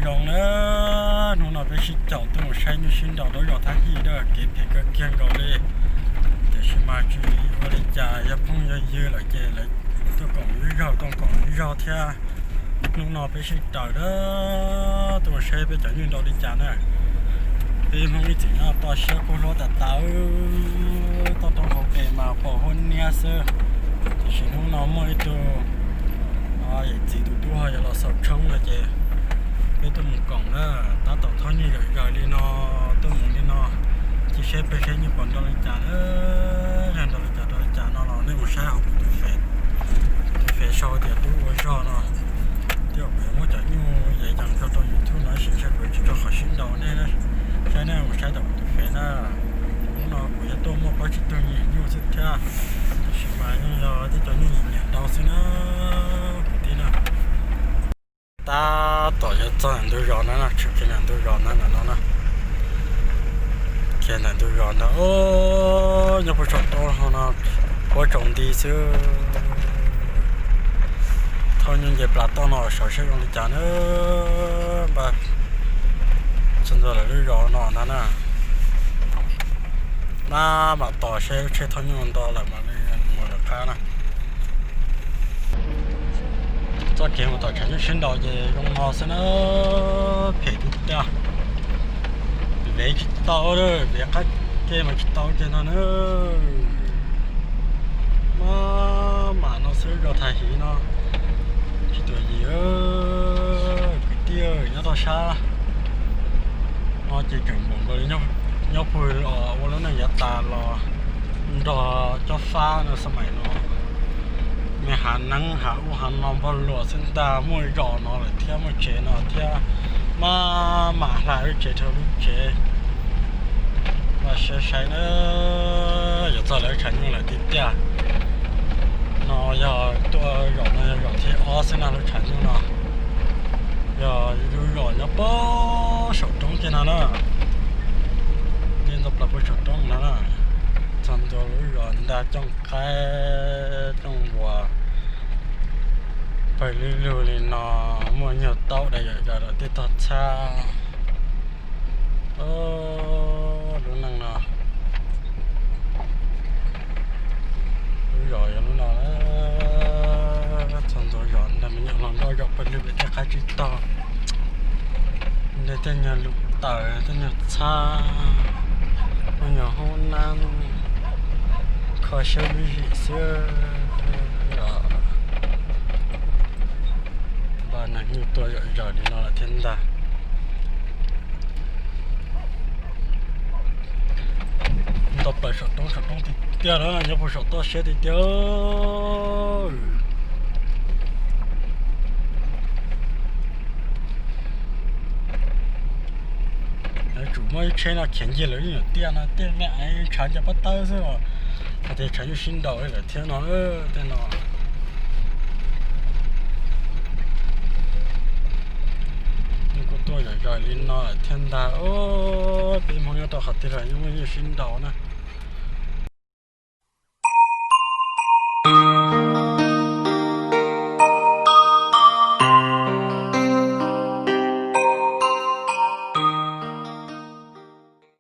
Zoo na, hnub no peb sib caum tuaj mus saib nyuj sib nraus rau zos Thab Yij na, kev phem kawg kiag nkaus li. Tiam sis mas tsis ua li cas, yog phooj yog ywg lawm ces lawv tuaj koom ib zaug, tuaj koom ib zaug thiab. Hnub no peb sib raws na, tuaj mus saib peb cov nyuj nraus li cas na. Peb Hmoob ib txwm nyob toj siab kub hlob tas tas, toj roob hauv pes mas pom huab niab xwb. Tiam sis hnub no muaj ib tug yawm txiv tus tub ho yuav los xaus tshoob no ces peb tuaj mus koom na, tab tom thauj nyuj zawm zaws li no, tuaj mus li no, cia saib peb saib nyuj puas nrau li cas na, yog nrau li cas rau li cas no los nej mus saib hauv kuv tus Face, tus Face sau tias Tub Ua Zog no. Thiab kuv yuav muab cov nyuj yees yees tso rau YouTube no, tab sis ntshai kuv tsis tso qhov sib nraus nej, saib nej mus saib tom kuv tus Face na. Hnub no kuv yuav tuaj muaj plaub tsib tug nyiam nyuj xwb thiab, tiam sis mas yeej yog tej cov nyuj nyiam nyiam nrau xwb na, kwv tij na. Tab tom yuav txog ntawm ntug zos na, tshwm kiag ntawm ntug zos ntawd no na. Kiag ntawm ntug zos ntawd, nyob puag saum roob no, puab tsaus nti xwb. Thauj nyuj nce plas toj no saib zoo li cas na. Npaj txog ntawm lawv lub zos no ntag na. Maj mam tos seb lub tsheb thauj nyuj nto lawm mam li mus lawv qab na. Txoj kev mus tom tshav nyuj sib nraus ces zoo no xwb na, phem tiag tiag. Vev tsis tau, vev qab ke mas tsis tau kiag no na. Maj mam no xwb zos Thaj Hiv no. Tsis tuam yim, kwv tij nyob rau sab no ces tseem npaum nkaus li nyob pug ua lub neej yav tas los nrog cob fab no xab maim no. Me hav neeb hav ub hav no npog luas xwb ntag, muaj zos no lawm thiab muaj tsev no thiab. Maj mam hla lub tsev dhau lub tsev. Mas saib saib na, yuav txog lawv tshav nyuj lawm tiag tiag. No yog tuaj zos no yog zos thib ob xwb na lub tshav nyuj no. Yog lub zos nyob puag saum roob kiag no na. Nce ntau plaws puag saum roob no na. Txog ntua lub zos ntag, cooj qaib cooj npuas pawg lug lug li no, muaj nyuag taub dais yam yam tej tog txhab. Lub neej no, lub zos yog lub no. Txog ntua zos ntag, me nyuam hluas nkauj zaum pawg lug pem tej qab tsib taug, ntawm tej nyuag lus taws tej nyuag txhab, tej nyuag hoob nab, kho siab lub zim xwb. Npaj neeg nyuj tuaj zom zaws li no lawm thiab ntag. Ntau plaws saum roob, saum roob tiag tiag na, nyob puag saum toj siab tiag tiag. Yuav tsum muaj ib tsheb no khiav ncig lawv lub nyuam tiaj no, tej me aiv ntshav nce pob tawb xwb los hais tias tshav nyuj sib nraus li lawm thiab no, tej no. Nyuj kuj tuaj zom zaws li no lawm thiab ntag. Peb Hmoob nyob rau qhov twg los yeej muaj nyuj sib nraus na.